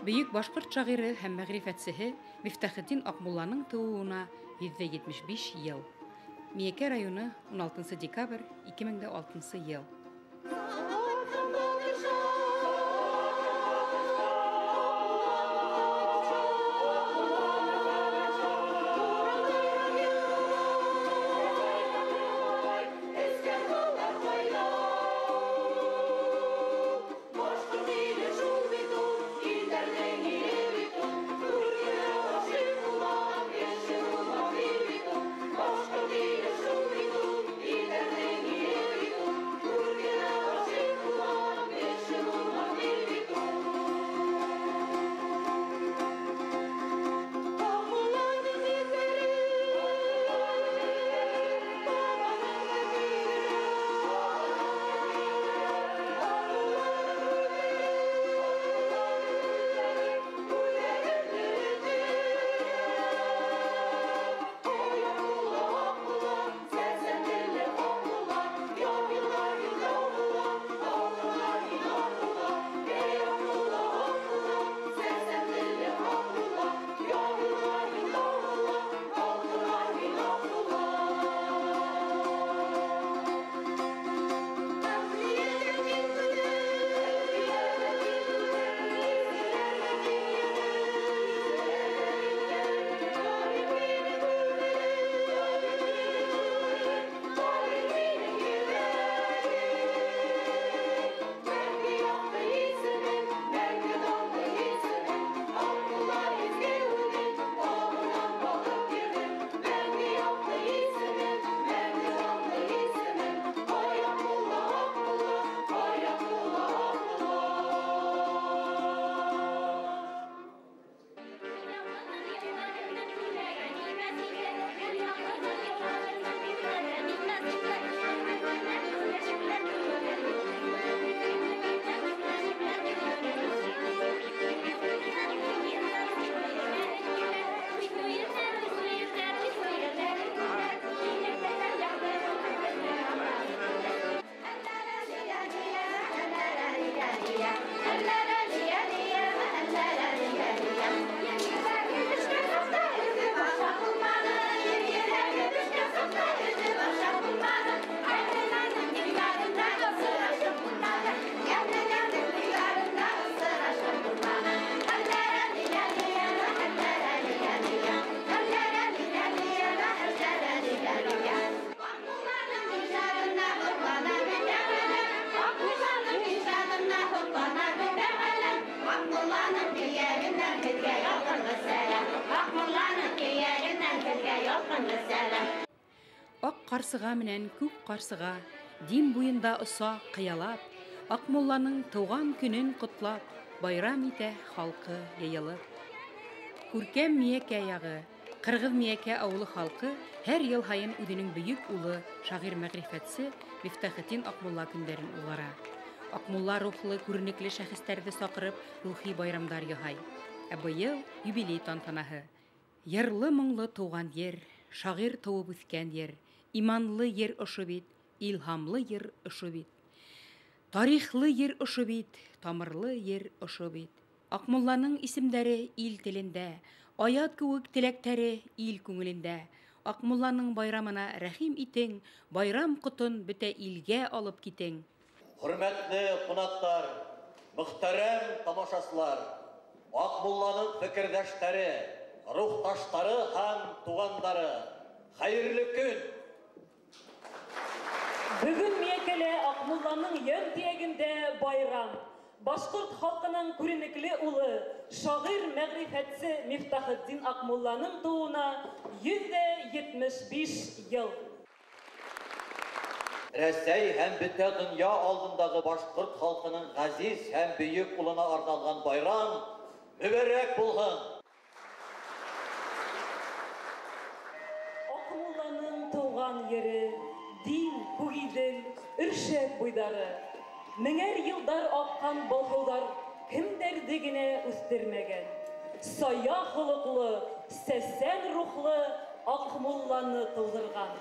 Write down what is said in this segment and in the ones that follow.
Бөйөк башҡорт шағиры һәм мәғрифәтсеһе Мифтахетдин Аҡмулланың тыуыуына 175 йыл. Миәкә районы, 16 декабрь 2006 йыл. Аҡ ҡарсыға менән күк ҡарсыға Дим буйында оса ҡыялап, Аҡмулланың тыуған көнөн ҡотлап, байрам итә халҡы йыйылып. Күркәм Миәкә яғы, Ҡырғыҙ Миәкә ауылы халҡы һәр йыл һайын үҙенең бөйөк улы, шағир мәғрифәтсе Мифтахетдин Аҡмулла көндәрен уҙғара. Аҡмулла рухлы күренекле шәхестәрҙе саҡырып, рухи байрамдар яһай. Ә быйыл юбилей тантанаһы. Йырлы моңло тыуған ер, шағир тыуып үҫкән ер, иманлы ер ошо бит, илһамлы ер ошо бит, тарихлы ер ошо бит, тамырлы ер ошо бит. Аҡмулланың исемдәре ил телендә, аят кеүек теләктәре ил күңелендә. Аҡмулланың байрамына рәхим итең, байрам ҡотон бөтә илгә алып китең. Хөрмәтле ҡунаҡтар, мөхтәрәм тамашасылар, Аҡмулланың фекерҙәштәре, рухташтары һәм туғандары, хәйерле көн! Бөгөн Миәкәлә Аҡмулланың йән тиәгендә байрам. Башҡорт халҡының күренекле улы, шағир мәғрифәтсе Мифтахетдин Аҡмулланың тыуына 175 йыл. Рәсәй һәм бөтә донъя алдындағы башҡорт халҡының ғәзиз һәм бөйөк улына арналған байрам мөбәрәк булһын! Аҡмулланың тыуған ере, Дим, Күгиҙел, Өршәк буйҙары. Меңәр йылдар аҡҡан был һыуҙар кемдәрҙе генә үҫтермәгән. Сая холоҡло, сәсән рухлы Аҡмулланы тыуҙырған.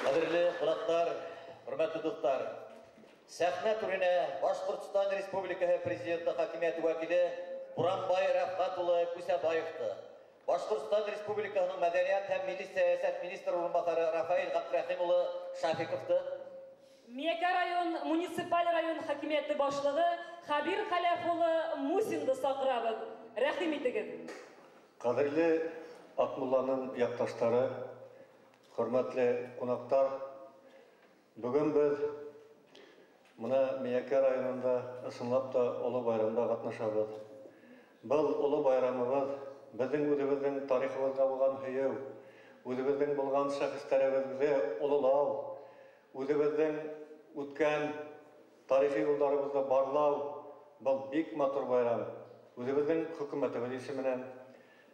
Ҡәҙерле ҡунаҡтар, хөрмәтле дуҫтар, сәхнә түренә Башҡортостан Республикаһы Президенты хакимиәте вәкиле Буранбай Рәфҡәт улы Күсәбаевты, Башҡортостан Республикаһының мәҙәниәт һәм милли сәйәсәт министры урынбаҫары Рафаэль Ғәбдрәхим улы Шафиковты, Миәкә район муниципаль район хакимиәте башлығы Хәбир Хәләф улы Мусинды саҡырабыҙ. Рәхим итегеҙ. Ҡәҙерле Аҡмулланың яҡташтары, хөрмәтле ҡунаҡтар, бөгөн беҙ мына Миәкә районында ысынлап та оло байрамда ҡатнашабыҙ. Был оло байрамыбыҙ беҙҙең үҙебеҙҙең тарихыбыҙға булған һөйөү, үҙебеҙҙең булған шәхестәребеҙҙе ололау, үҙебеҙҙең үткән тарихи юлдарыбыҙҙы барлау, был бик матур байрам. Үҙебеҙҙең хөкүмәтебеҙ исеменән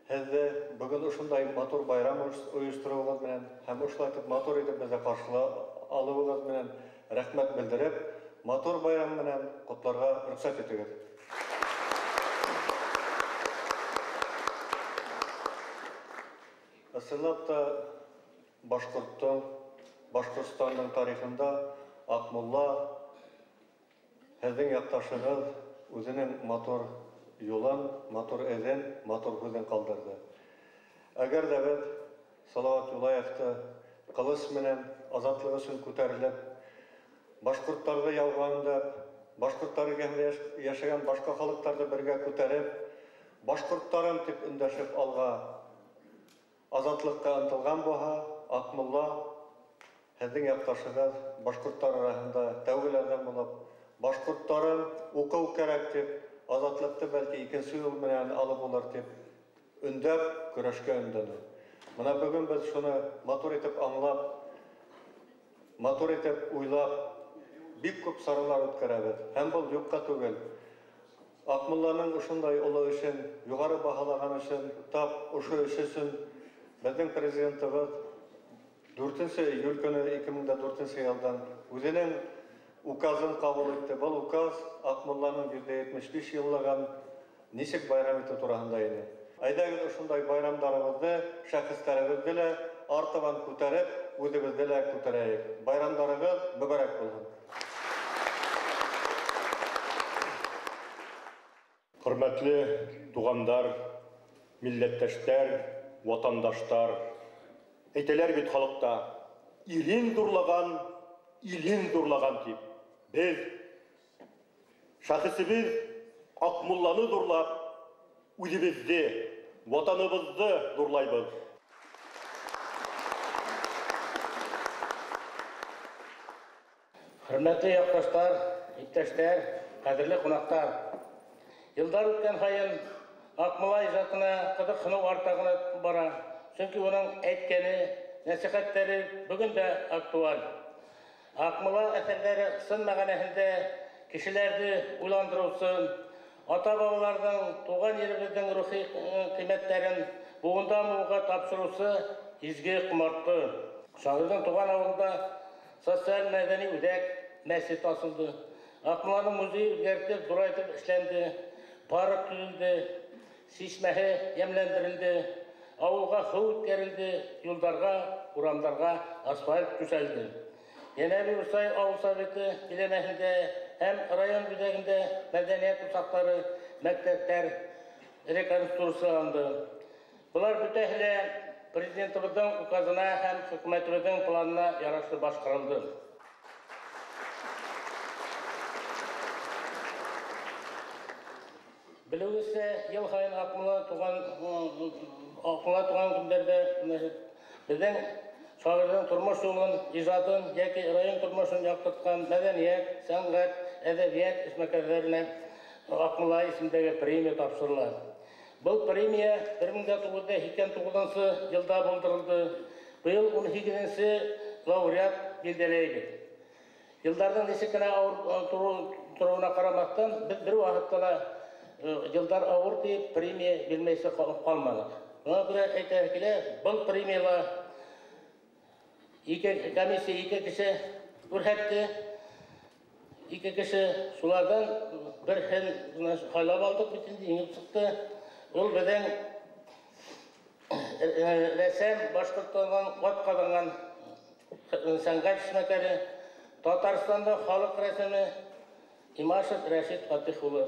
һеҙҙе бөгөн ошондай матур байрам ойоштороуығыҙ менән һәм ошолайтып матур итеп беҙҙе ҡаршылай алыуығыҙ менән рәхмәт белдереп, матур байрам менән ҡотларға рөхсәт итегеҙ. Ысынлап та Башҡорттоң, Башҡортостандың тарихында Аҡмулла һеҙҙең яҡташығыҙ үҙенең матур юлын, матур эҙен, матур һүҙен ҡалдырҙы. Әгәр ҙә беҙ Салауат Юлаевты ҡылыс менән азатлыҡ өсөн күтәрелеп, башҡорттарҙы яуға өндәп, башҡорттар эргәһендә йәшәгән башҡа халыҡтарҙы бергә күтәреп, башҡорттарым тип өндәшеп алға азатлыҡҡа ынтылған булһа, Аҡмулла һеҙҙең яҡташығыҙ башҡорттар араһында тәүгеләрҙән булып, башҡорттарым уҡыу кәрәк тип, азатлыҡты бәлки икенсе юл менән алып булыр тип өндәп, көрәшкә өндәне. Мына бөгөн беҙ шуны матур итеп аңлап, матур итеп уйлап, бик күп саралар үткәрәбеҙ. Һәм был юҡҡа түгел. Аҡмулланың ошондай оло эшен юғары баһалаған өсөн, тап ошо эш өсөн беҙҙең президентыбыҙ 4 июль көнө 2004 йылдан үҙенең указын ҡабул итте. Был указ Аҡмулланың 175 йыллығын нисек байрам итеү тураһында ине. Әйҙәгеҙ ошондай байрамдарыбыҙҙы, шәхестәребеҙҙе лә артабан күтәреп, үҙебеҙҙе лә күтәрәйек. Байрамдарығыҙ мөбәрәк булһын. Хөрмәтле туғандар, милләттәштәр, ватандаштар, әйтәләр бит халыҡта, илен ҙурлаған, илен ҙурлаған тип. Беҙ шәхесебеҙ Аҡмулланы ҙурлап, үҙебеҙҙе, ватаныбыҙҙы ҙурлайбыҙ. Хөрмәтле яҡташтар, иптәштәр, ҡәҙерле ҡунаҡтар. Йылдар үткән һайын Аҡмулла ижадына ҡыҙыҡһыныу арта ғына бара. Сөнки уның әйткәне, нәсихәттәре бөгөн дә актуаль. Аҡмулла әҫәрҙәре ысын мәғәнәһендә кешеләрҙе уйландырыусы, ата-бабаларҙың, тыуған еребеҙҙең рухи ҡиммәттәрен быуындан быуынға тапшырыусы изге ҡомартҡы. Шағирҙың тыуған ауылында социаль мәҙәни үҙәк, мәсет асылды. Аҡмулланың музейы үҙгәртеп, ҙурайтып эшләнде, парк төҙөлдө, сишмәһе йәмләндерелде, ауылға һыу үткәрелде, юлдарға, урамдарға асфальт түшәлде. Йәнәби Усай ауыл советы биләмәһендә һәм район үҙәгендә мәҙәниәт усаҡтары, мәктәптәр реконструкцияланды. Былар бөтәһе лә президентыбыҙҙың указына һәм хөкүмәтебеҙҙең планына ярашлы башҡарылды. Белеүегеҙсә, йыл һайын Аҡмулла туған көндәрҙә беҙҙең шағирҙың тормош юлын, ижадын йәки район тормошон яҡтыртҡан мәҙәниәт, сәнғәт, әҙәбиәт эшмәкәрҙәренә Аҡмулла исемендәге премия тапшырыла. Был премия 1989 йылда булдырылды. Быйыл 18-нсе лауреат билдәләйбеҙ. Йылдарҙың нисек кенә ауыр тороуына ҡарамаҫтан, беҙ бер ваҡытта ла йылдар ауыр тип премия бирмәйсә ҡалманыҡ. Шуға күрә әйтәһе килә, был премияла ике комиссия ике кеше күрһәтте. Ике кеше шуларҙан береһен һайлап алдыҡ бит инде, еңеп сыҡты. Ул беҙҙең рәссам Башҡортостандың ат ҡаҙанған Сәнғәт эшмәкәре, Татарстанда халыҡ рәссамы Имашев Рәшит Фатих улы.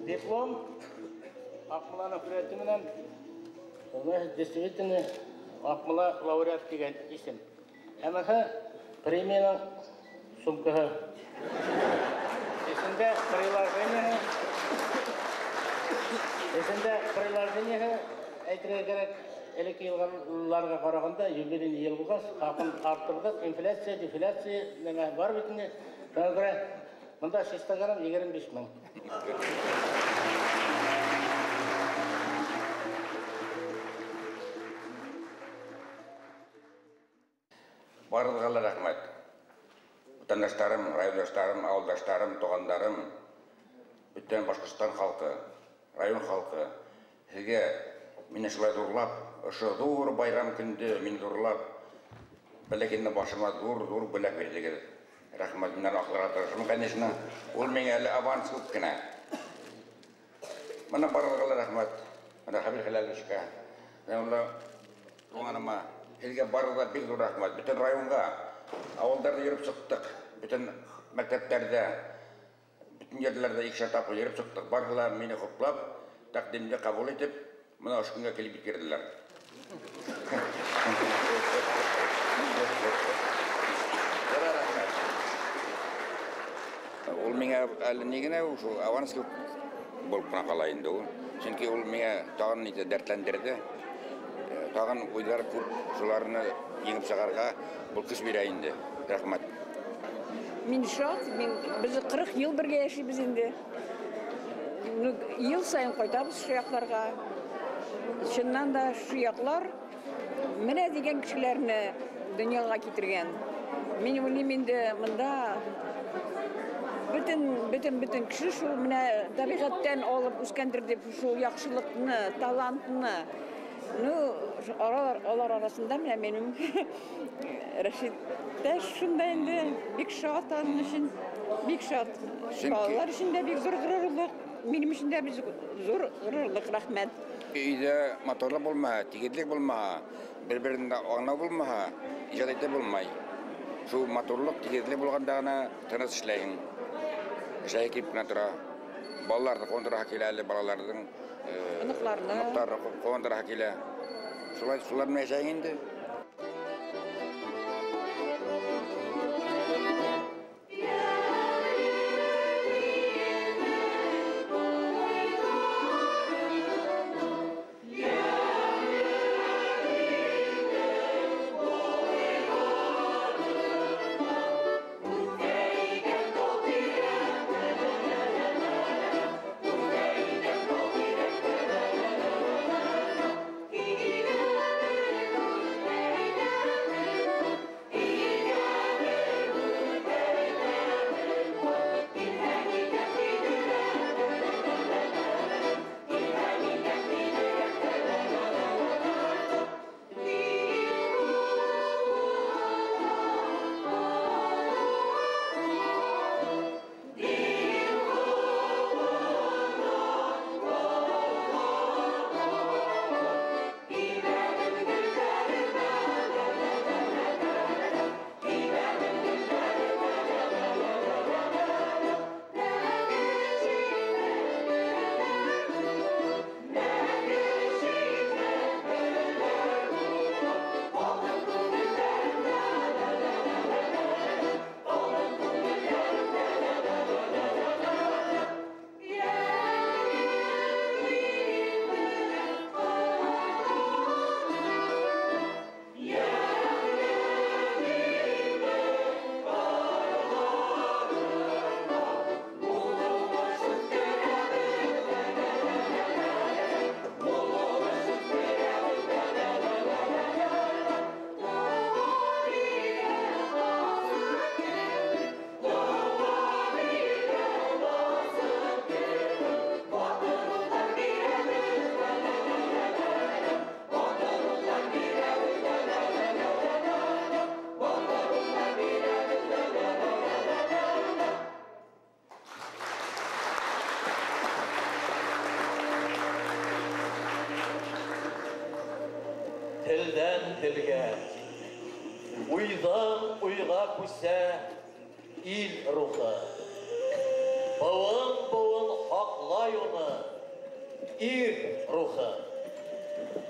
Диплом Аҡмулланың һүрәте менән, действительно Аҡмулла лауреат тигән исем. Әмәһе премияның сумкаһы. Эсендә приложение, эсендә приложение әйтергә кәрәк, элекке йылларға ҡарағанда юбилейный йыл булғас, хаҡын арттырҙыҡ, инфляция, дефляция нәмә бар бит инде. Шуға күрә бында чистограмм 25 мең. Барығыҙға ла рәхмәт. Ватандаштарым, райондаштарым, ауылдаштарым, туғандарым, бөтөн Башҡортостан халҡы, район халҡы, һеҙгә мине шулай ҙурлап, ошо ҙур байрам көндө мине ҙурлап, бәләкәйҙән башыма ҙур-ҙур бүләк бирҙегеҙ. Рәхмәт, минән аҡларға тырышырмын, конечно. Ул миңә әле аванс күп кенә. Бына барығыҙға ла рәхмәт. Бына Хәбир Хәләловичҡа, бына туғаныма, һеҙгә барығыҙға бик ҙур рәхмәт. Бөтөн районға, ауылдарҙа йөрөп сыҡтыҡ, бөтөн мәктәптәрҙә, бөтөн ерҙәрҙә икешәр тапҡыр йөрөп сыҡтыҡ. Барыһы ла мине хуплап, тәҡдимде ҡабул итеп, бына ошо көнгә килеп еткерҙеләр. Ул миңә әле ни генә шул аванс күп булып ҡына ҡала инде ул. Сөнки ул миңә тағын ни дәртләндерҙе. Тағын уйҙар күп, шуларны еңеп сығарға был көс бирә инде. Рәхмәт. Мин шат, беҙ 40 йыл бергә йәшәйбеҙ инде. Йыл сайын ҡайтабыҙ шул яҡларға. Чыннан да шул яҡлар менә тигән кешеләрне донъяға китергән. Мин уйлайым инде бында бөтөн кеше шул менә тәбиғәттән алып үҫкәндер тип шул яҡшылыҡны, талантны. Ну, алар арасында менә минең Рәшит тә шунда инде бик шат аның өсөн, бик шат. Балалар өсөн дә бик зур ғорурлыҡ, минем өсөн дә бик зур ғорурлыҡ, рәхмәт. Өйҙә моторлы булмаһа, тигеҙлек булмаһа, бер-берен аңлау булмаһа, ижад итеп булмай. Шул моторлыҡ, тигеҙлек булғанда ғына тыныс эшләйһең. Эшләй килеп кенә тора. Балаларҙы ҡыуандыраһы килә әле, балаларҙың оноҡтарны ҡыуандыраһы килә. Шулай, шулар менән йәшәйһең инде. телгә. Уйҙан уйға күсә ил рухы. Быуын-быуын һаҡлай уны ир рухы.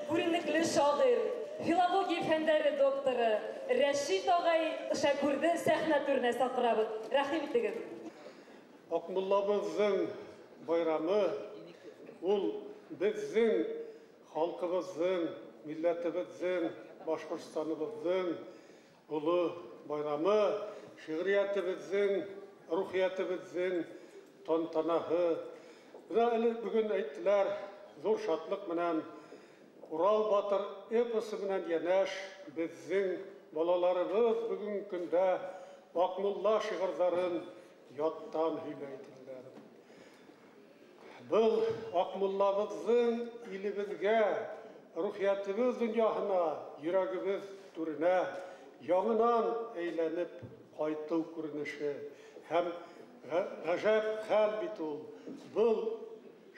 Күренекле шағир, филология фәндәре докторы Рәшит ағай Шәкүрҙе сәхнә түренә саҡырабыҙ. Рәхим итегеҙ. Аҡмуллабыҙҙың байрамы ул беҙҙең халҡыбыҙҙың, милләтебеҙҙең, Башҡортостаныбыҙҙың оло байрамы, шиғриәтебеҙҙең, рухиәтебеҙҙең тантанаһы. Бына әле бөгөн әйттеләр, ҙур шатлыҡ менән Урал батыр эпосы менән йәнәш беҙҙең балаларыбыҙ бөгөнгө көндә Аҡмулла шиғырҙарын яттан һөйләйҙәр. Был Аҡмуллабыҙҙың илебеҙгә, рухиәтебеҙ донъяһына, йөрәгебеҙ түренә яңынан әйләнеп ҡайтыу күренеше. Һәм ғәжәп хәл бит ул. Был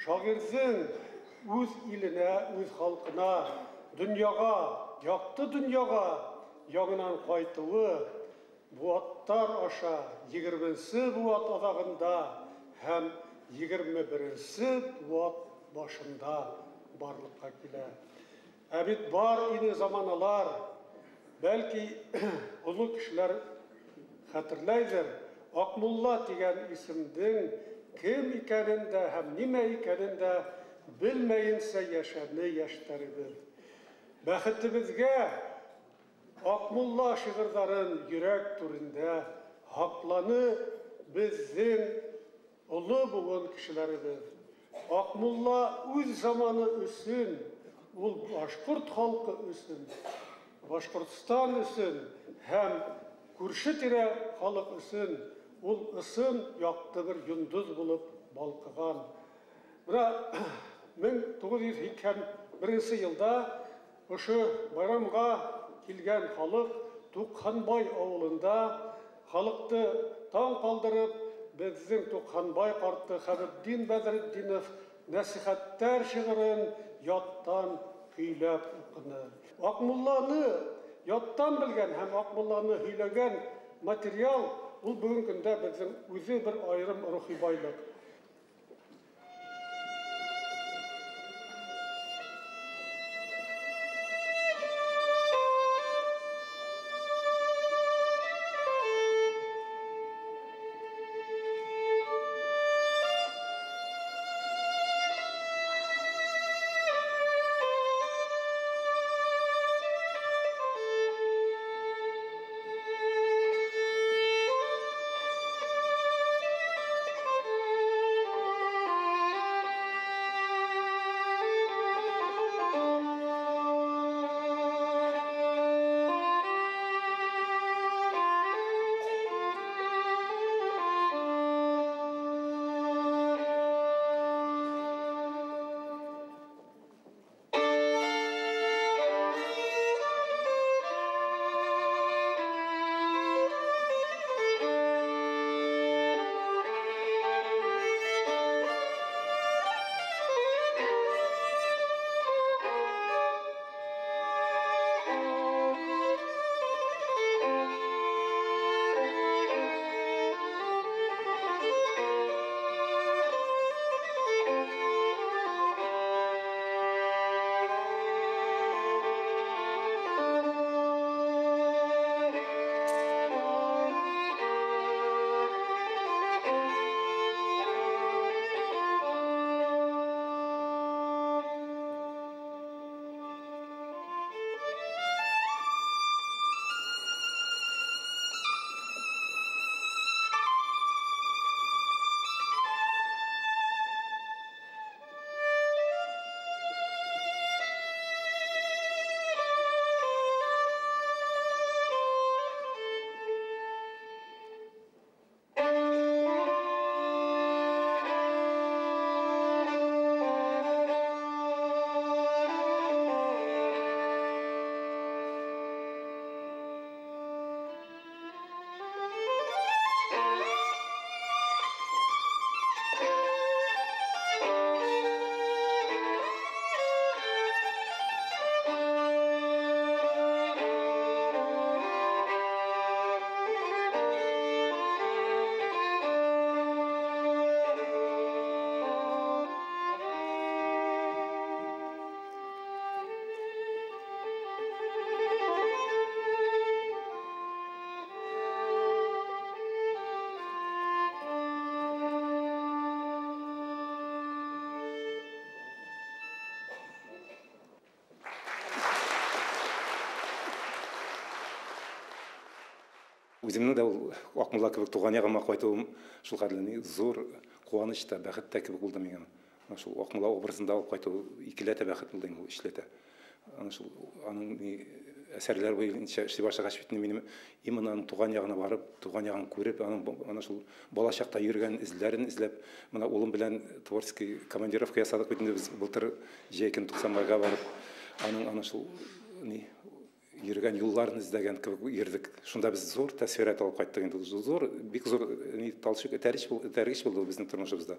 шағирҙың үҙ иленә, үҙ халҡына, донъяға, яҡты донъяға яңынан ҡайтыуы быуаттар аша 20-нсе быуат аҙағында һәм 21-нсе быуат башында барлыҡҡа килә. Ә бит бар ине заманалар, бәлки оло кешеләр хәтерләйҙер, Аҡмулла тигән исемдең кем икәнен дә һәм нимә икәнен дә белмәйенсә йәшәне йәштәребеҙ. Бәхетебеҙгә Аҡмулла шиғырҙарын йөрәк түрендә һаҡланы беҙҙең оло быуын кешеләребеҙ. Аҡмулла үҙ заманы өсөн, ул башҡорт халҡы өсөн, Башҡортостан өсөн һәм күрше-тирә халыҡ өсөн ул ысын яҡты бер йондоҙ булып балҡыған. Бына 1981 йылда ошо байрамға килгән халыҡ Туҡһанбай ауылында халыҡты таң ҡалдырып, беҙҙең Туҡһанбай ҡарты Хәбетдин Бәҙретдинов нәсихәттәр шиғырын яттан көйләп уҡыны. Аҡмулланы яттан белгән һәм Аҡмулланы һөйләгән материал ул бөгөнгө көндә беҙҙең үҙе бер айырым рухи байлыҡ. Үҙемдең дә ул Аҡмулла кебек туған яғыма ҡайтыуым шул хәтле зур ҡыуаныс та, бәхет тә кебек булды миңә. Шул Аҡмулла образында алып ҡайтыу икеләтә бәхет булды инде, ул өсләтә. Ана шул аның әсәрләр буйынса эшли башлағас бит минем именно аның туған яғына барып, туған яғын күреп, аның ана шул бала чакта йөргән эзләрен эзләп, мына улым белән творческий командировка ясадык бит инде без былтыр җәй көне Туҡсанбайға барып, аның ана шул ни йөргән юлларын эзләгән кебек йөрдек. Шунда без зур тәэҫорат алып ҡайттыҡ инде. Зур, бик зур ни талчык этәргеч булды, этәргеч булды безнең тормошобозда.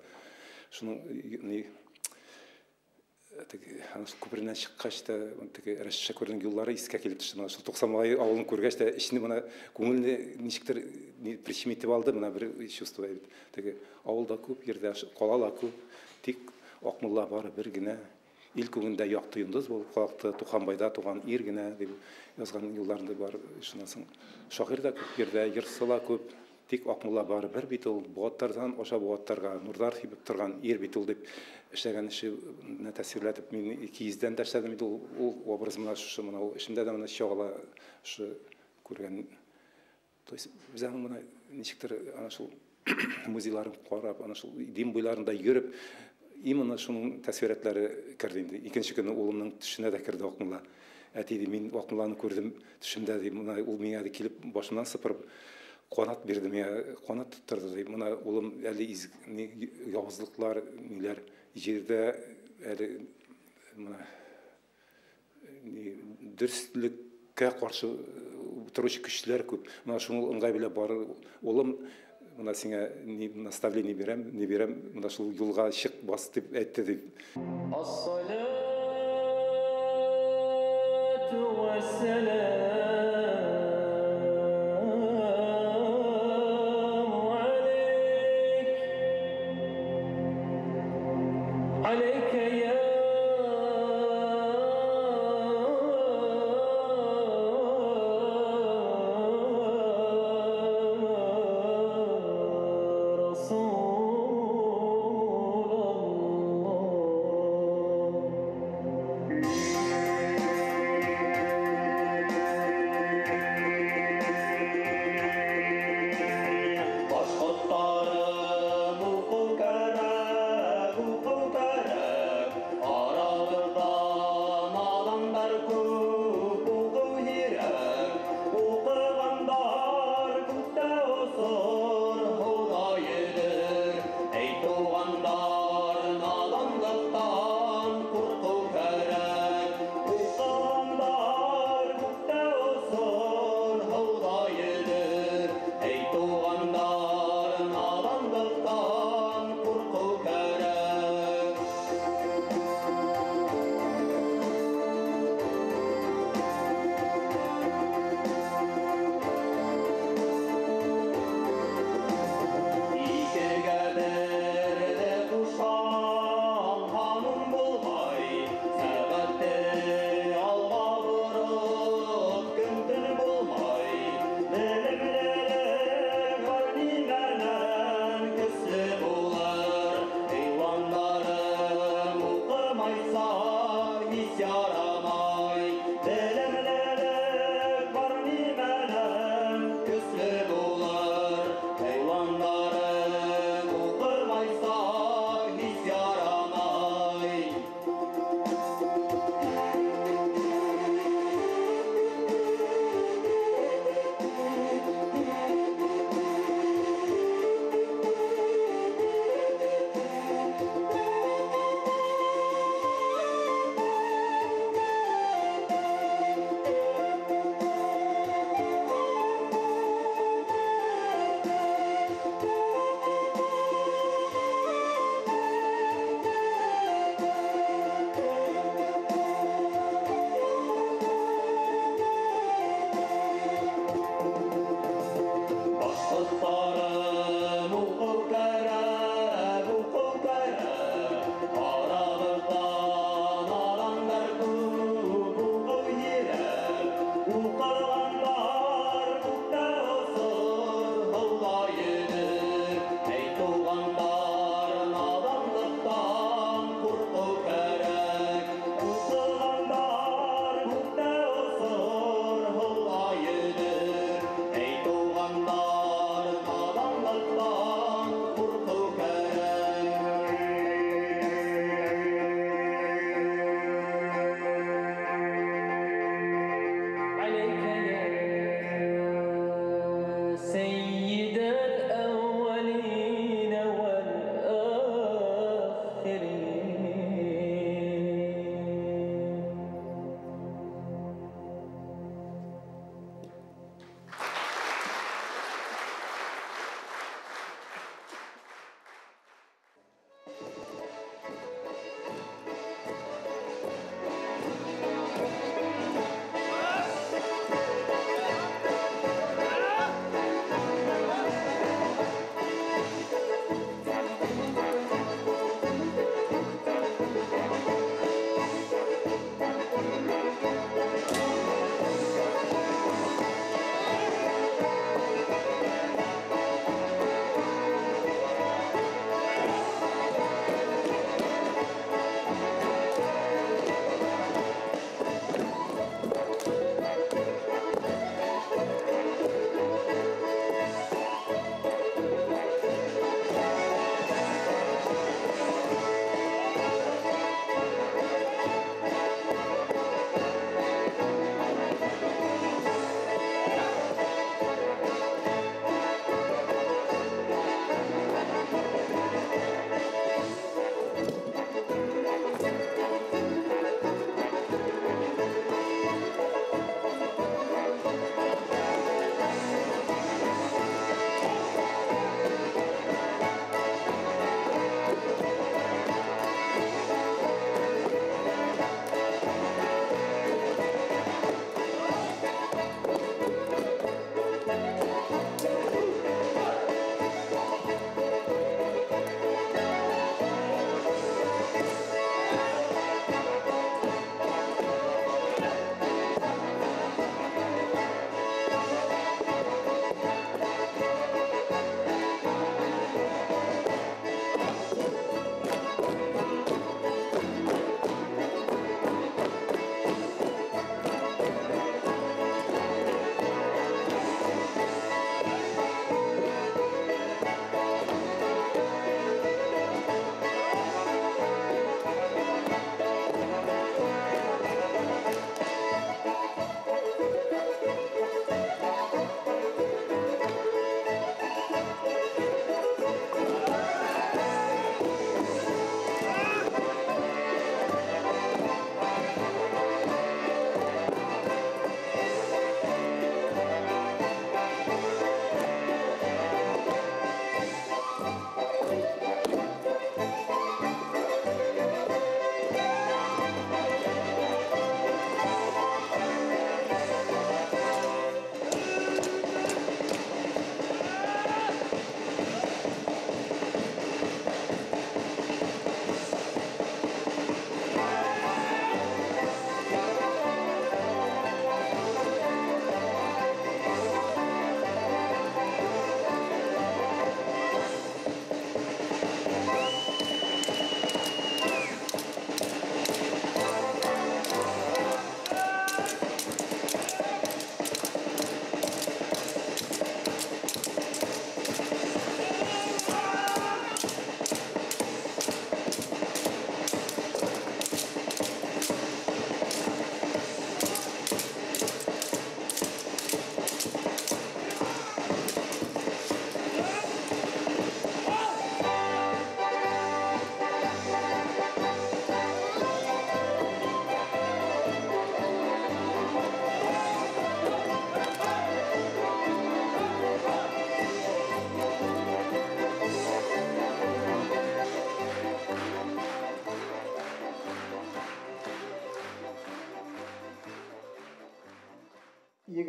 Шуның ни теге ана шул күпереннән чыккач та теге Рәшит Шәкүрнең юллары искә килеп төште. Менә шул Туҡсанбай авылын күргәч тә эчне менә күңелне ничектер прищемитеп алды, менә бер чувство бит. Теге авылда күп ердә, ҡалала күп, тик Аҡмулла бары бер генә. Ил күгендә яҡты йондоҙ булып ҡалҡты, Туҡһанбайҙа туған ир генә дип язған юлларында бар. Шуннан соң шағир ҙа күп ерҙә, йырсы ла күп, тик Аҡмулла бары бер бит ул, быуаттарҙан аша быуаттарға нурҙар һибеп торған ир бит ул дип эшләгән эшенә тәьҫирләтеп мин киеҙҙән дә эшләдем бит ул, ул образ менә шушы менә ул эшемдә дә менә чагыла шушы күргән. То есть без аның менә ничектер ана шул музейларын карап, ана шул Дим буйларында йөреп, именно шуның тәэҫоратлары керде инде. Икенсе көнне улымның төшенә дә керде Аҡмулла. Әти ди, мин Аҡмулланы күрҙем төшөмдә ди, мына ул миңә ди килеп башымнан сыпырып ҡанат бирҙе миңә, ҡанат тотторҙо ди. Мына улым әле яуызлыҡлар, ниләр ерҙә әле мына дөрөҫлөккә ҡаршы тороусы көсләр күп. Мына шул ыңғай белән бар улым, мына сиңә ни наставление бирәм, ни бирәм, мына шул юлға чык бас дип әйтте дип. Ассалату вассаламу алейк, алейка я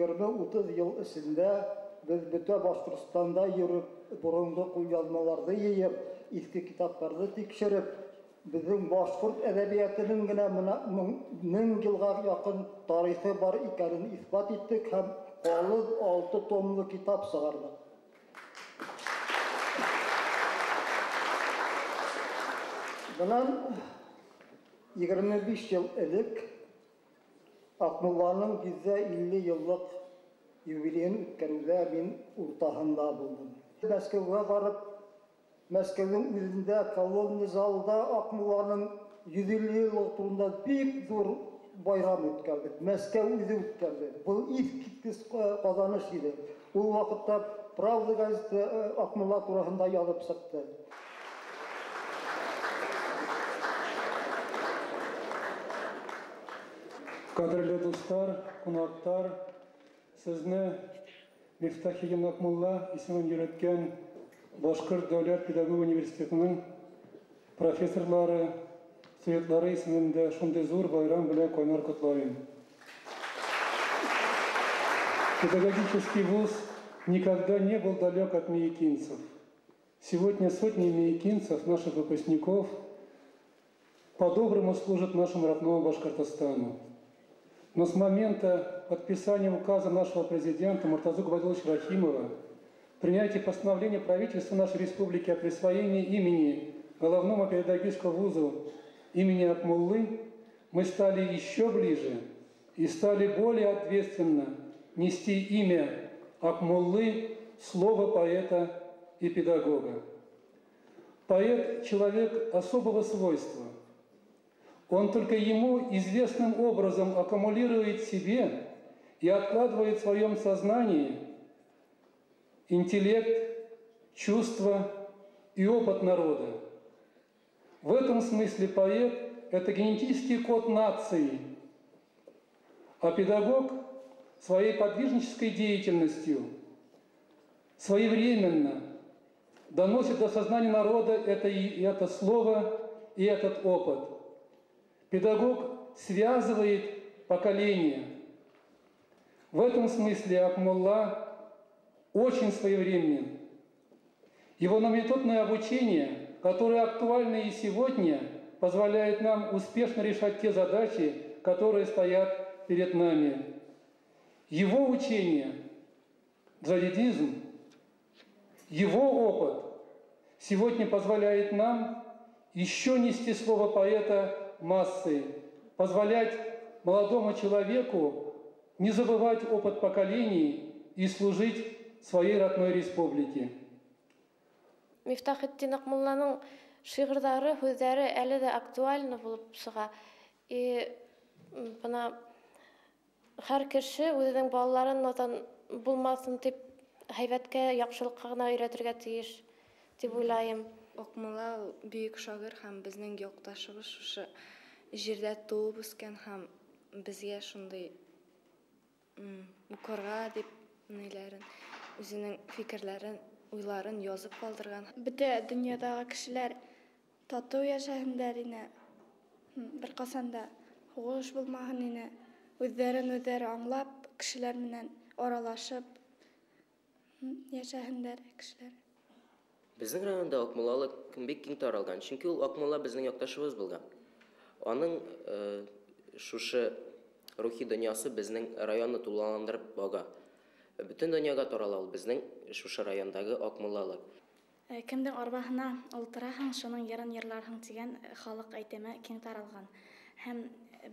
20-30 йыл эсендә беҙ бөтә Башҡортостанда йөрөп, боронғо ҡулъяҙмаларҙы йыйып, иҫке китаптарҙы тикшереп, беҙҙең башҡорт әҙәбиәтенең генә 1000 йылға яҡын тарихы бар икәнен иҫбат иттек һәм ҡалын 6 томлы китап сығарҙыҡ. Бынан 25 йыл элек Аҡмулланың 150 йыллыҡ юбилейын үткәреүҙә мин уртаһында булдым. Мәскәүгә барып, Мәскәүҙең үҙендә Колонна залда Аҡмулланың 150 йыллыҡ турында бик ҙур байрам үткәрҙек. Мәскәү үҙе үткәрҙе. Был иҫ киткес ҡаҙаныш ине. Ул ваҡытта Правда газеты Аҡмулла тураһында яҙып сыҡты. Ҡәҙерле дуҫтар, ҡунаҡтар, һеҙҙе Мифтахетдин Аҡмулла исемен йөрөткән Башҡорт дәүләт педагогия университетының профессорлары, студентлары исемендә шундай ҙур байрам белән ҡайнар ҡотлайым. Педагогический вуз никогда не был далек от миякинцев. Сегодня сотни миякинцев, наших выпускников, по-доброму служат нашему родному Башкортостану. Но с момента подписания указа нашего президента Муртазы Губайдулловича Рахимова, принятия постановления правительства нашей республики о присвоении имени головному педагогическому вузу имени Акмуллы, мы стали еще ближе и стали более ответственно нести имя Акмуллы, слово поэта и педагога. Поэт – человек особого свойства. Он только ему известным образом аккумулирует себе и откладывает в своем сознании интеллект, чувства и опыт народа. В этом смысле поэт – это генетический код нации, а педагог своей подвижнической деятельностью своевременно доносит до сознания народа это слово и этот опыт. Педагог связывает поколения. В этом смысле Акмулла очень своевременен. Его нометодное обучение, которое актуально и сегодня, позволяет нам успешно решать те задачи, которые стоят перед нами. Его учение, джадидизм, его опыт сегодня позволяет нам еще нести слово поэта массы, позволять молодому человеку не забывать опыт поколений и служить своей родной республике. Мифтахетдин Аҡмулланың шиғырҙары, һүҙҙәре әле лә актуальны булып сыға. И бына һәр кеше үҙенең балаларын надан булмаҫын тип һәйбәткә, яҡшылыҡҡа ғына өйрәтергә тейеш тип уйлайым. Аҡмулла ул бөйөк шағир һәм беҙҙең яҡташыбыҙ, шушы ерҙә тыуып үҫкән һәм беҙгә шундай уҡырға тип ниләрен, үҙенең фекерләрен, уйларын язып ҡалдырған. Бөтә донъядағы кешеләр татыу йәшәһендәр ине, бер ҡасан да һуғыш булмаһын ине, үҙҙәрен үҙҙәре аңлап, кешеләр менән аралашып йәшәһендәр кешеләр. Беҙҙең районда Аҡмуллалыҡ бик киң таралған, сөнки ул Аҡмулла беҙҙең яҡташыбыҙ булған. Аның шушы рухи донъясы беҙҙең районны тулыландырып баға. Бөтөн донъяға тарала ул беҙҙең шушы райондағы Аҡмуллалыҡ. Кемдең арбаһына ултыраһың, шуның йырын йырларһың тигән халыҡ әйтеме киң таралған. Һәм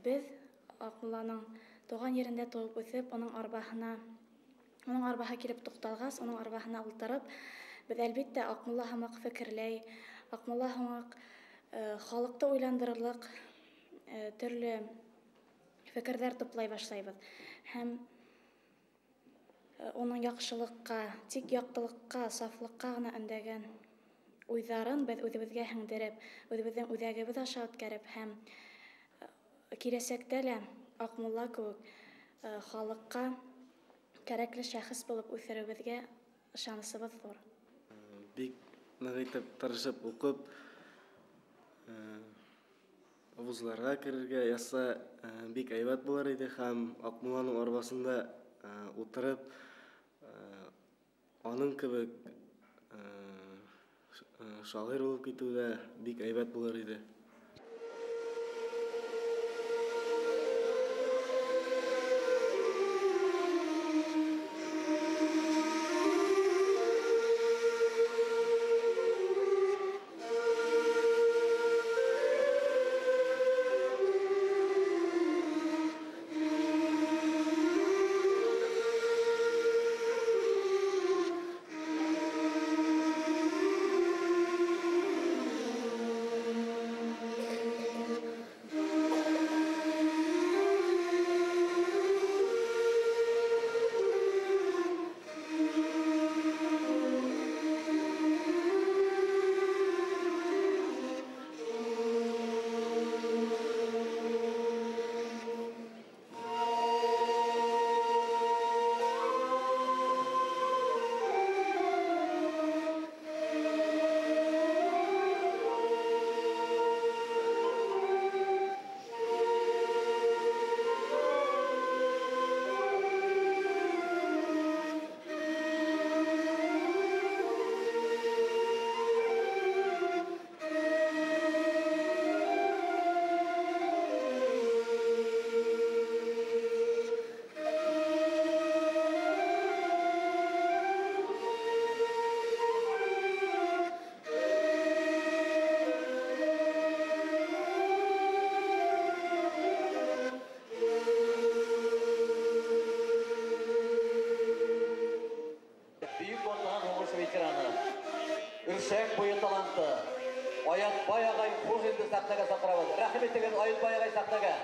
беҙ Аҡмулланың тыуған ерендә тыуып үҫеп, уның арбаһы килеп туҡталғас, уның арбаһына ултырып, беҙ әлбиттә Аҡмулла һымаҡ фекерләй, Аҡмулла һымаҡ халыҡты уйландырырлыҡ төрлө фекерҙәр туплай башлайбыҙ. Һәм уның яҡшылыҡҡа, тик яҡтылыҡҡа, сафлыҡҡа ғына өндәгән уйҙарын беҙ үҙебеҙгә һеңдереп, үҙебеҙҙең үҙәгебеҙ аша үткәреп һәм киләсәктә лә Аҡмулла кеүек халыҡҡа кәрәкле шәхес булып үҫереүебеҙгә ышанысыбыҙ ҙур. Бик ныҡ итеп тырышып уҡып, вузларға керергә язһа бик һәйбәт булыр ине һәм Аҡмулланың арбаһында Ултырып, аның кебек шағир булып китеү ҙә бик әйбәт булыр ине. Өршәк буйы таланты Аятбай ағай Хужинды сәхнәгә саҡырабыҙ. Рәхим итегеҙ, Аятбай ағай, сәхнәгә.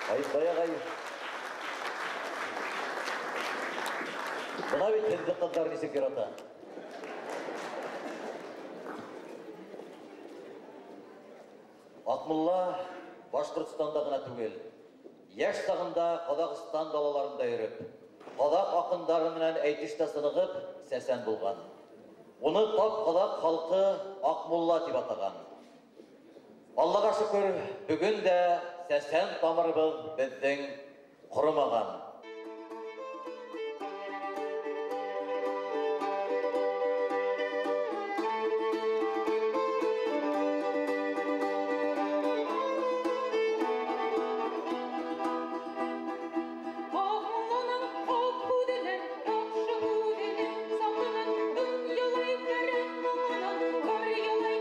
Аятбай ағай, бына бит һеҙҙе ҡыҙҙар нисек ярата. Аҡмулла Башҡортостанда ғына түгел, йәш сағында Ҡаҙағстан далаларында йөрөп, ҡаҙаҡ аҡындары менән әйтештә сынығып, сәсән булған. Уны тап ҡаҙаҡ халҡы Аҡмулла тип атаған. Аллаға шөкөр, бөгөн дә сәсән тамырыбыҙ беҙҙең ҡоромаған. Дөньялай тәрән моңынан, бар ялай.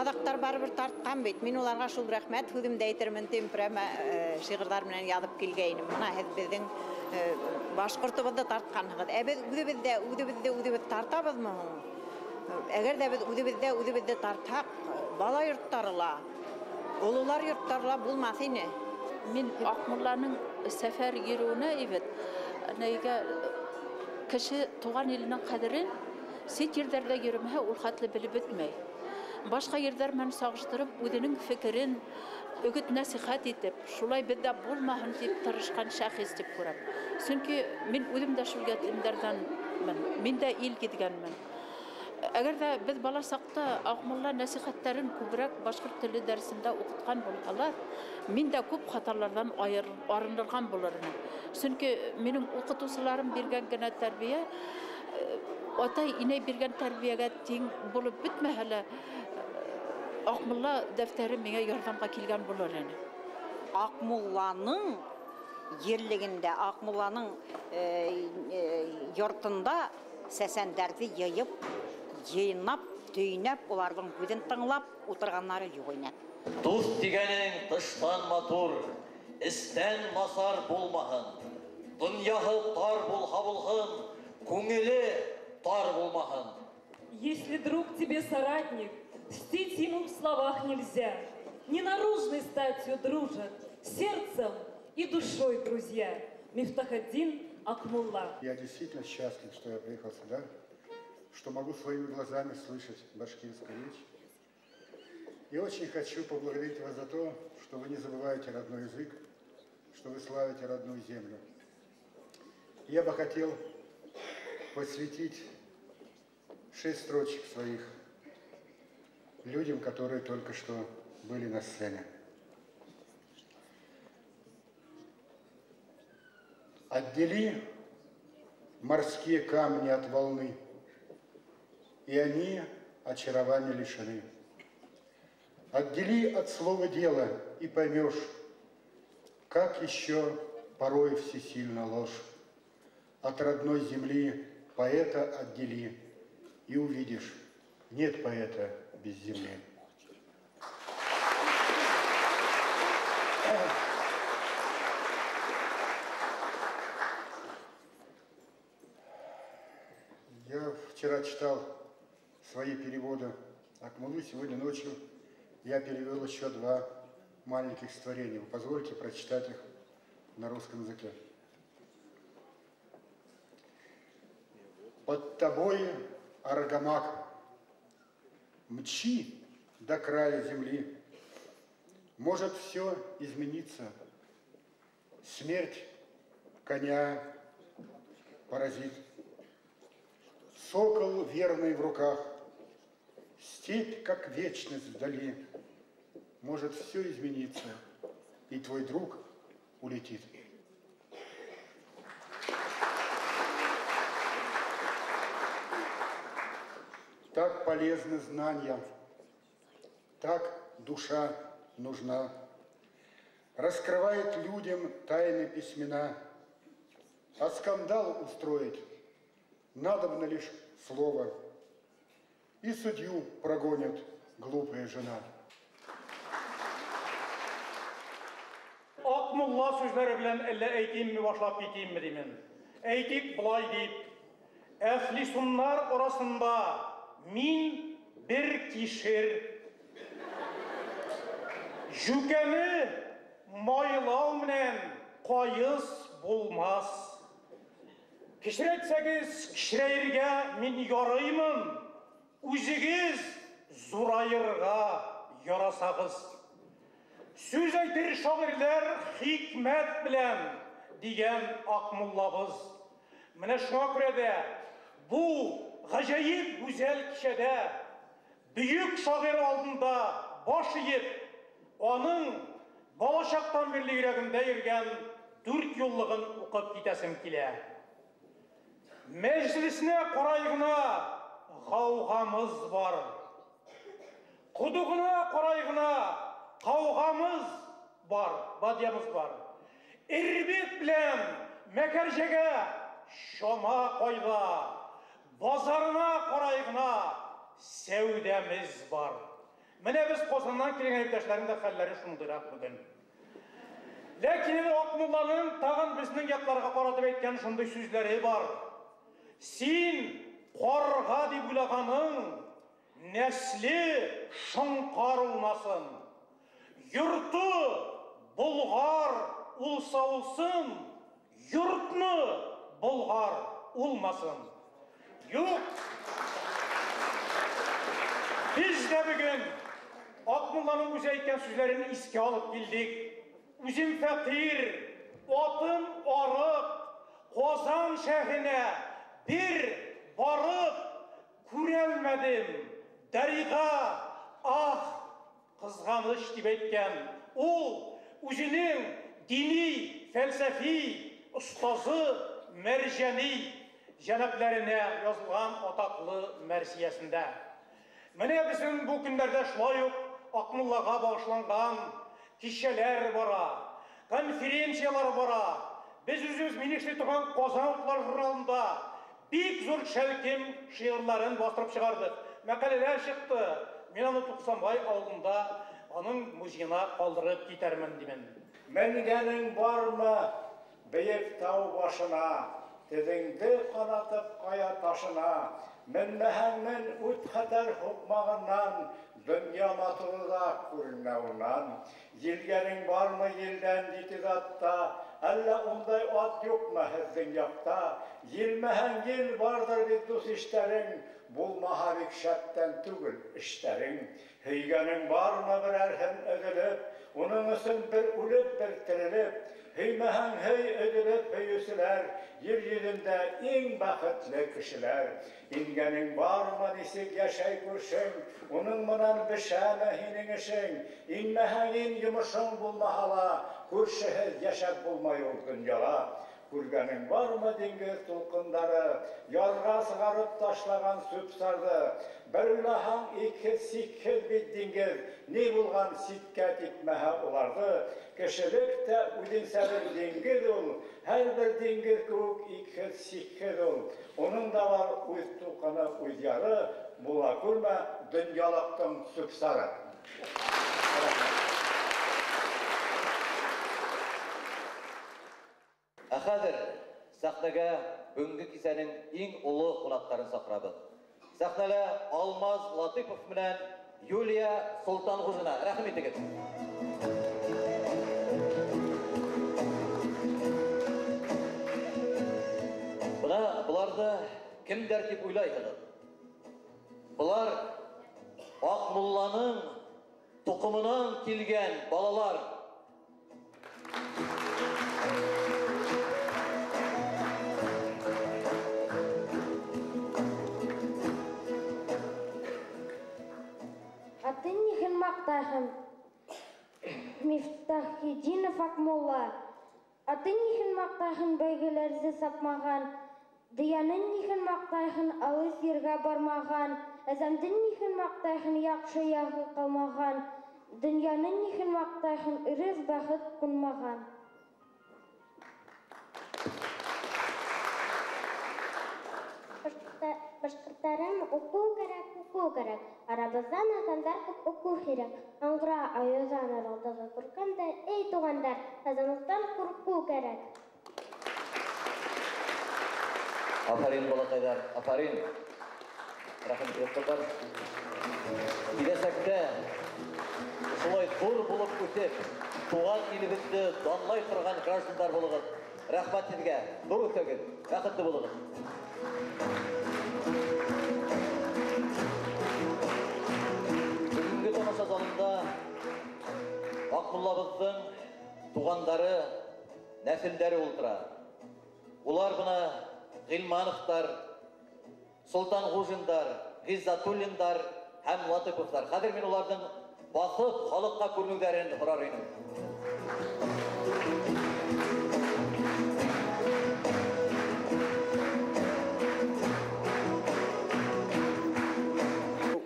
Ҡаҙаҡтар барыбер тартҡан бит. Мин уларға шул рәхмәт һүҙемде әйтермен тип прямо шиғырҙар менән яҙып килгәйнем. Бына һеҙ беҙҙең башҡортобоҙҙо тартҡанһығыҙ. Ә беҙ үҙебеҙҙә үҙебеҙҙе үҙебеҙ тартабыҙмы һуң? Әгәр ҙә беҙ үҙебеҙҙә үҙебеҙҙе тартһаҡ, бала йорттары ла, ололар йорттары ла булмаҫ ине. Мин Аҡмулланың сәфәр йөрөүенә әйбәт. Нейгә кеше туған иленең ҡәҙерен сит ерҙәрҙә йөрөмәһә ул хәтле белеп бөтмәй. Башҡа ерҙәр менән сағыштырып, үҙенең фекерен өгөт нәсихәт итеп, шулай беҙҙә булмаһын тип тырышҡан шәхес тип күрәм. Сөнки мин үҙем дә шул ятимдәрҙәнмен, мин дә ил гиҙгәнмен. Әгәр ҙә беҙ бала саҡта Аҡмулла нәсихәттәрен күберәк башҡорт теле дәресендә уҡытҡан булһалар, мин дә күп хаталарҙан арынырған булыр инем. Сөнки минең уҡытыусыларым биргән генә тәрбиә, атай-инәй биргән тәрбиәгә тиң булып бөтмәһә лә, Аҡмулла дәфтәре миңә ярҙамға килгән булыр ине. Аҡмулланың ерлегендә, Аҡмулланың йортонда сәсәндәрҙе йыйып, йыйнап, төйнәп, уларҙың һүҙен тыңлап ултырғандары юҡ ине. Дуҫ тигәнең тыштан матур, эстән насар булмаһын. Донъяһы тар булһа булһын, күңеле тар булмаһын. Если друг тебе соратник, мстить ему в словах нельзя. Не наружной статью дружат, сердцем и душой друзья. Мифтахетдин Акмулла. Я действительно счастлив, что я приехал сюда, что могу своими глазами слышать башкирскую речь. И очень хочу поблагодарить вас за то, что вы не забываете родной язык, что вы славите родную землю. Я бы хотел посвятить 6 строчек своих людям, которые только что были на сцене. Отдели морские камни от волны, и они очарования лишены. Отдели от слова дело, и поймешь, как еще порой всесильна ложь. От родной земли поэта отдели, и увидишь, нет поэта без земли. Я вчера читал свои переводы Акмуллы, сегодня ночью я перевел еще 2 маленьких створения. Вы позвольте прочитать их на русском языке. Под тобой аргамак, мчи до края земли. Может все измениться, смерть коня поразит. Сокол верный в руках, степь, как вечность вдали. Может все измениться, и твой друг улетит. Так полезны знания, так душа нужна. Раскрывает людям тайны письмена, а скандал устроить надобно лишь слово, и судью прогонят глупая жена. Акмулла сүзләре белән әллә әйтимме, башлап китимме димен. Әйтик былай дип, әфлисуннар арасында мин бер кишер. Жүкәне майлау менән кайыс булмас. Кешерәтсәгез, кешерәергә мин ярыймын, үзегез зураерга ярасагыз. Сүз әйтер шагыйрьләр хикмәт белән, дигән Акмуллабыз. Менә шуңа күрә дә бу гаҗәеп гүзәл кичәдә бөек шагыйрь алдында баш иеп, аның балачактан бирле йөрәгемдә йөргән 4 юллыгын укып китәсем килә. Мәҗлесенә карай гына гаугамыз бар. Кудугына карай гына каугамыз бар, бадиябыз бар. Ирбит белән Мәкәрҗәгә шома кайда, базарына карай гына сәүдәмез бар. Менә без Казаннан килгән иптәшләрнең дә хәлләре шундыйрак бүген. Ләкин инде Акмулланың тагын безнең якларга каратып әйткән шундый сүзләре бар. Син карга дип уйлаганың нәсле шоңкар улмасын. Йорты Болгар улса улсын, йортны Болгар улмасын. Юк. Без дә бүген Акмулланың үзе әйткән сүзләрен искә алып килдек. Үзем фәкыйрь, атым арык, Казан шәһренә бер барып күрәлмәдем. Дәрига, ах, кызганыч дип әйткән. Ул үзенең дини, фәлсәфи остазы Мәрҗани җәнапләренә язылган атаклы мәрсиясендә. Менә безнең бу көннәрдә шулай ук Акмуллага багышланган кичәләр бара, конференцияләр бара. Без үзебез мин эшли торган Казан утлары журналында бик зур шәлкем шигырьләрен бастырып чыгардык. Мәкаләләр чыкты. Мин аны Туксанбай авылында аның музеена калдырып китәрмен димен. Менгәнең бармы бейек тау башына, тезеңде канатып кая ташына, менмәһәң мен үт хәтәр һуҡмағынан, донъя матуры да күренә унан. Елгәнең бармы елдән етеҙ атта, әллә ундай ат юҡмы һеҙҙең яҡта? Елмәһәң ел барҙыр бит дуҫ иштәрең, булмаһа бик шәптән түгел эштәрең. Һөйгәнең бармы берәрһен өҙөлөп, уның өсөн бер үлеп, бер терелеп, һөймәһәң һөй өҙөлөп һөйөүселәр, ер йөҙөндә иң бәхетле кешеләр. Ингәнең бармы нисек йәшәй күршең, уның менән бешәме һинең эшең? Инмәһәң ин йомошоң булмаһа ла, күршеһеҙ йәшәп булмай ул донъяла. Күргәнең бармы диңгеҙ тулҡындары, ярға сығарып ташлаған сүп-сарҙы? Бер уйлаһаң, икһеҙ-сикһеҙ бит диңгеҙ, ни булған ситкә типмәһә уларҙы. Кешелек тә үҙенсә бер диңгеҙ ул, һәр бер диңгеҙ кеүек икһеҙ-сикһеҙ ул. Уның да бар үҙ тулҡыны, үҙ яры, була күрмә донъялыҡтың сүп-сары. Ә хәҙер сәхнәгә бөгөнгө кисәнең иң оло ҡунаҡтарын саҡырабыҙ. Сәхнәлә Алмаз Латыпов менән Юлия Солтанғужина. Рәхим итегеҙ. Бына быларҙы кемдәр тип уйлайһығыҙ? Былар Аҡмулланың тоҡомонан килгән балалар. Атын нихен маҡтайһың, Мифтахетдинов Аҡмулла. Атын нихен маҡтайһың, бәйгеләрҙе сапмаған. Дыянын нихен маҡтайһың, алыҫ ергә бармаған. Әзәмде нихен маҡтайһың, яҡшы яғы ҡалмаған. Донъяны нихен маҡтайһың, ырыҫ бәхет ҡунмаған. Башҡорттарым, уҡыу кәрәк, уҡыу кәрәк. Арабыҙҙа наҙандар күп, уҡыу һирәк. Аңғыра айыуҙан аралдығы ҡурҡҡанда, эй, туғандар, наҙанлыҡтан ҡурҡыу кәрәк. Афарин, балаҡайҙар, афарин. Рәхим итегеҙ, ҡыҙҙар. Киләсәктә шулай ҙур булып үҫеп, туған илебеҙҙе данлай торған граждандар булығыҙ. Рәхмәт һеҙгә. Ҙур үҫегеҙ, бәхетле булығыҙ. Бөгөнгө тамаша залында Аҡмуллабыҙҙың туғандары, нәҫелдәре ултыра. Улар бына Ғилмановтар, Солтанғужиндар, Ғиззатуллиндар һәм Латыповтар. Хәҙер мин уларҙың баҫып халыҡҡа күренеүҙәрен һорар инем.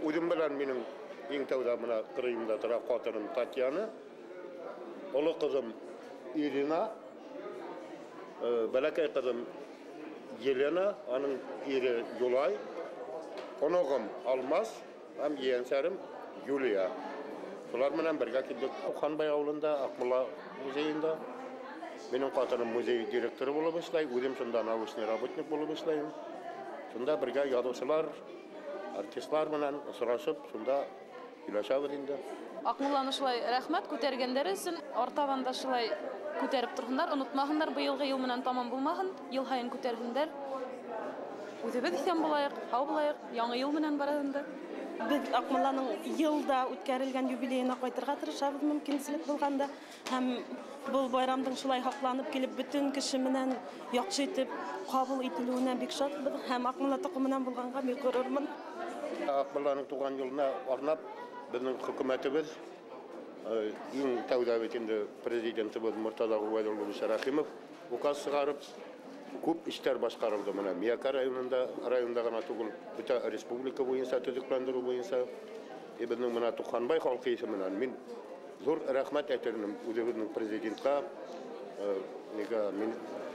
Үҙем белән минең иң тәүҙә бына ҡырыйымда тора ҡатыным Татьяна, оло ҡыҙым Ирина, бәләкәй ҡыҙым Елена, аның ире Юлай, оноғом Алмаз һәм ейәнсәрем Юлия. Шулар менән бергә килдек Туҡһанбай ауылында, Аҡмулла музейында. Минең ҡатыным музей директоры булып эшләй, үҙем шунда научный работник булып эшләйем. Шунда бергә яҙыусылар, артистлар менән осрашып, шунда һөйләшәбеҙ инде. Аҡмулланы шулай рәхмәт күтәргәндәре өсөн, артабан да шулай күтәреп торһондар, онотмаһындар, быйылғы йыл менән тамам булмаһын, йыл һайын күтәрһендәр. Үҙебеҙ иҫән булайыҡ, һау булайыҡ, яңы йыл менән барыһын да. Беҙ Аҡмулланың йылда үткәрелгән юбилейына ҡайтырға тырышабыҙ мөмкинселек булғанда, һәм был байрамдың шулай һаҡланып килеп бөтөн кеше менән яҡшы итеп ҡабул ителеүенә бик шатбыҙ, һәм Аҡмулла тоҡомонан булғанға бик ғорурмын. Аҡмулланың тыуған йылына арнап беҙҙең хөкүмәтебеҙ, иң тәүҙә бит инде президентыбыҙ Мортаза Ғүбәйҙуллович Рәхимов указ сығарып, күп эштәр башҡарылды. Мына Миәкә районында ғына түгел, бөтә республика буйынса, төҙөкләндереү буйынса. Беҙҙең мына Туҡһанбай халҡы исеменән мин ҙур рәхмәт әйтер инем үҙебеҙҙең президентҡа,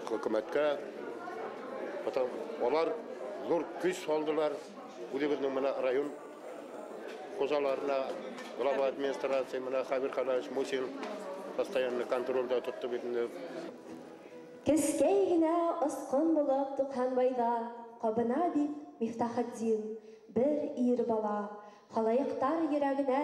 хөкүмәткә. Улар ҙур көс һалдылар үҙебеҙҙең мына район хужаларына, глава администрации мына Хәбир Хәләвич Мусин постоянно контролдә тотто бит инде. Кескәй генә осҡон булып Туҡһанбайҙа ҡабына бит Мифтахетдин, бер ир бала. Халайыҡтар йөрәгенә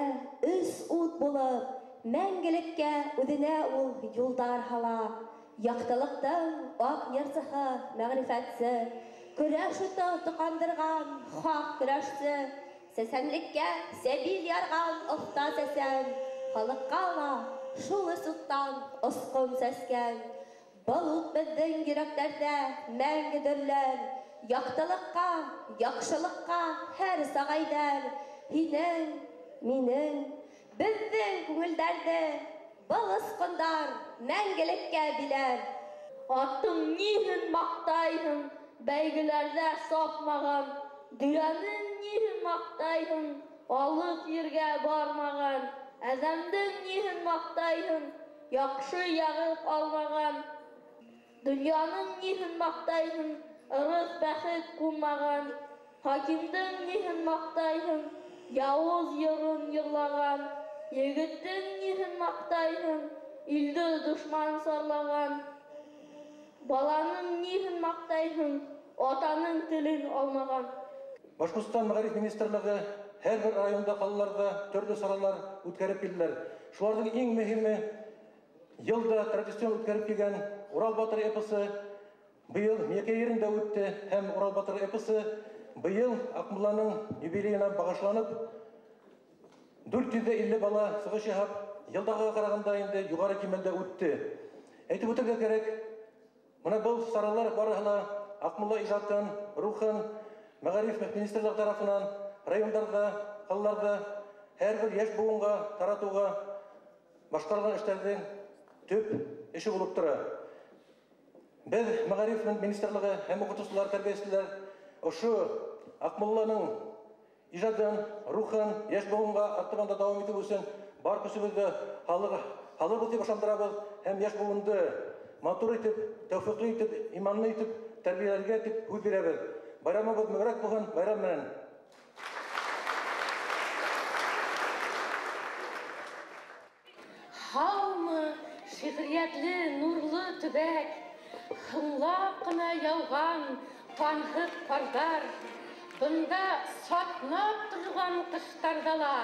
өс ут булып, мәңгелеккә үҙенә ул юлдар һала. Яҡтылыҡтың аҡ йырсыһы, мәғрифәтсе, көрәш уты тоҡандырған хаҡ көрәшсе, сәсәнлеккә сәбил ярған оҫта сәсән, халыҡҡа ла шул өс уттан осҡон сәскән. Был ут беҙҙең йөрәктәрҙә мәңге дөрләр, яҡтылыҡҡа, яҡшылыҡҡа һәр сағайҙар. Һинең, минең, беҙҙең күңелдәрҙе был осҡондар мәңгелеккә биләр. Аттың ниһен маҡтайһың, бәйгеләрҙә сапмаған, дөйәнең ниһен маҡтайһың, алыҫ ергә бармаған, әҙәмдең ниһен маҡтайһың, яҡшы яғып алмаған, донъяның ниһен маҡтайһың, ырыҫ бәхет ҡунмаған, хакимдең ниһен маҡтайһың, яуыз йырын йырлаған, егеттең ниһен маҡтайһың, илде дошман сарлаған, баланың ниһен маҡтайһың, атаның телен алмаған. Башҡортостан Мәғариф министрлығы һәр бер районда, ҡалаларҙа төрлө саралар үткәреп килделәр. Шуларҙың иң мөһиме йылда традицион үткәреп килгән Урал батыр эпосы быйыл Миәкә ерендә үтте, һәм Урал батыр эпосы быйыл Аҡмулланың юбилейына бағышланып 450 бала сығыш яһап, йылдағыға ҡарағанда инде юғары кимәлдә үтте. Әйтеп үтергә кәрәк, мына был саралар барыһы ла Аҡмулла ижадын, рухын Мәғариф министрлығы тарафынан райондарҙа, ҡалаларҙа һәр бер йәш быуынға таратыуға башҡарылған эштәрҙең төп эше булып тора. Беҙ Мәғариф министрлығы һәм уҡытыусылар, тәрбиәселәр ошо Аҡмулланың ижадын, рухын йәш быуынға артабан да дауам итеү өсөн бар көсөбөҙҙө һалырбыҙ тип ышандырабыҙ һәм йәш быуынды матур итеп, тәүфиҡлы итеп, иманлы итеп тәрбиәләргә тип һүҙ бирәбеҙ. Байрамыбыҙ мөбәрәк булһын, байрам менән. Һаумы, шиғриәтле, нурлы төбәк, һыңлап ҡына яуған танһыҡ ҡарҙар, бында сатнап торған ҡыштарҙа ла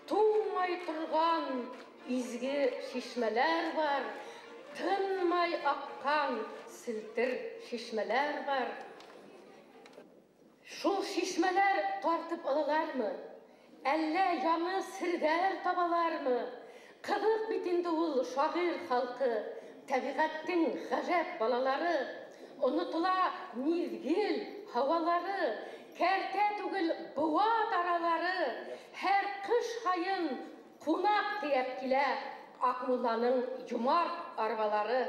туңмай торған изге шишмәләр бар, тынмай аҡҡан селтер шишмәләр бар. Шул шишмәләр тартып алалармы? Әллә яңы серҙәр табалармы? Ҡыҙыҡ бит инде ул шағир халҡы, тәбиғәттең ғәжәп балалары, онотола миҙгел һауалары, кәртә түгел быуа таралары, һәр ҡыш һайын ҡунаҡ тейәп килә Аҡмулланың йомарт арбалары.